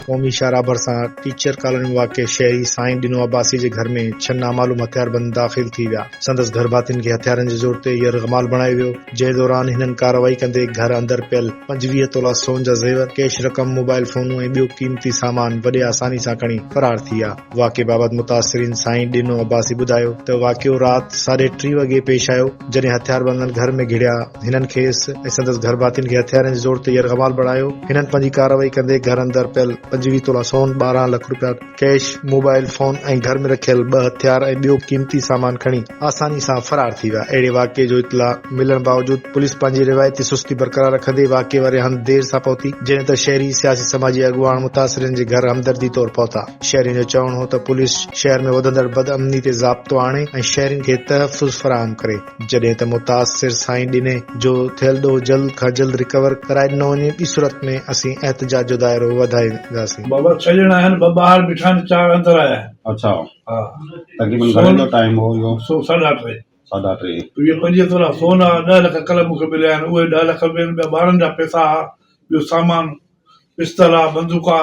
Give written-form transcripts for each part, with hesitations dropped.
قومي شاهراهه ڀرسان ٽيچر ڪالوني ۾ واقع شهري سائين ڏنو عباسي جي گهر ۾ ڇهه نامعلوم هٿياربند داخل ٿي ويا، سندس گهرڀاتين کي هٿيارن جي زور تي يرغمال بڻايو ويو، جنهن دوران هنن ڪارروائي ڪندي گهر اندر پيل 25 تولا سون جا زيور، ڪيش رقم، موبائل فونون ۽ ٻيو قيمتي سامان وڏي آساني سان کڻي فرار ٿي ويا. واقعي بابت متاثرين سائين ڏنو عباسي ٻڌايو ته واقعو رات ساڍي ٽي وڳي پيش آيو، جڏهن هٿياربندن گهر ۾ گهڙيا، هنن کيس ۽ سندس گهرڀاتين کي هٿيارن جي زور تي يرغمال بڻايو، هنن پنهنجي ڪارروائي ڪندي گهر اندر پيل 25 تولا سون، 12 لک رپيا ڪيش، موبائل فون ۽ گهر ۾ رکيل ٻه هٿيار ۽ ٻيو قيمتي سامان کڻي آساني سان فرار ٿي ويا. اهڙي واقعي جو اطلاع ملڻ باوجود پوليس پنهنجي روايتي سستي برقرار رکندي واقعي واري هنڌ دير سان پهتي، جڏهن ته شهري، سياسي سماجي اڳواڻ متاثرين جي گهر همدردي طور پهتا. شهرين جو چوڻ هو ته پوليس شهر ۾ وڌندڙ بدامني تي ضابطو آڻي ۽ شهرين کي تحفظ فراهم ڪري، جڏهن ته متاثر سائين ڏني جو ٿيل ڏوهه جلد کان جلد رڪور ڪرائي ڏنو وڃي، ٻي صورت ۾ اسين احتجاج جو دائرو وڌائينداسين. بابا ڇهه ڄڻا آهن، ٻه ٻاهر بيٺا آهن، چار اندر آيا آهن. اڇا ها. تقريبن گهڻي جو ٽائيم هو اهو؟ سو ساڍا ٽي. ساڍا ٽي. اهي 25 تولا سون ها، ڏهه لک ڪلهه مون کي مليا آهن، اهي ڏهه لک به آهن، ٻيا ٻارن جا پئسا ها، ٻيو سامان. پستول آ، بندوق آ،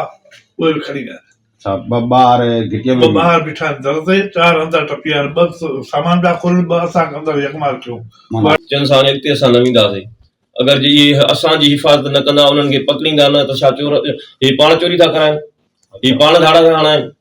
اهي به کڻي ويا آهن. اڇا، ٻه ٻاهر گهٽيء ۾ ٻه ٻاهر بيٺا آهن در تي، چار اندر ٽپي ويا آهن، ٻه سامان پيا کولن، ٻه اسان کي اندر يغمال ڪيو. چين سان اڳتي اسان نه وينداسين اگر جي اهي اسان جي حفاظت نه ڪندا انهن کي پڪڙيندا نه ته ڇا چور هي پاڻ چوري ٿا ڪرائن هي پاڻ ڌاڙا ٿا هڻائن.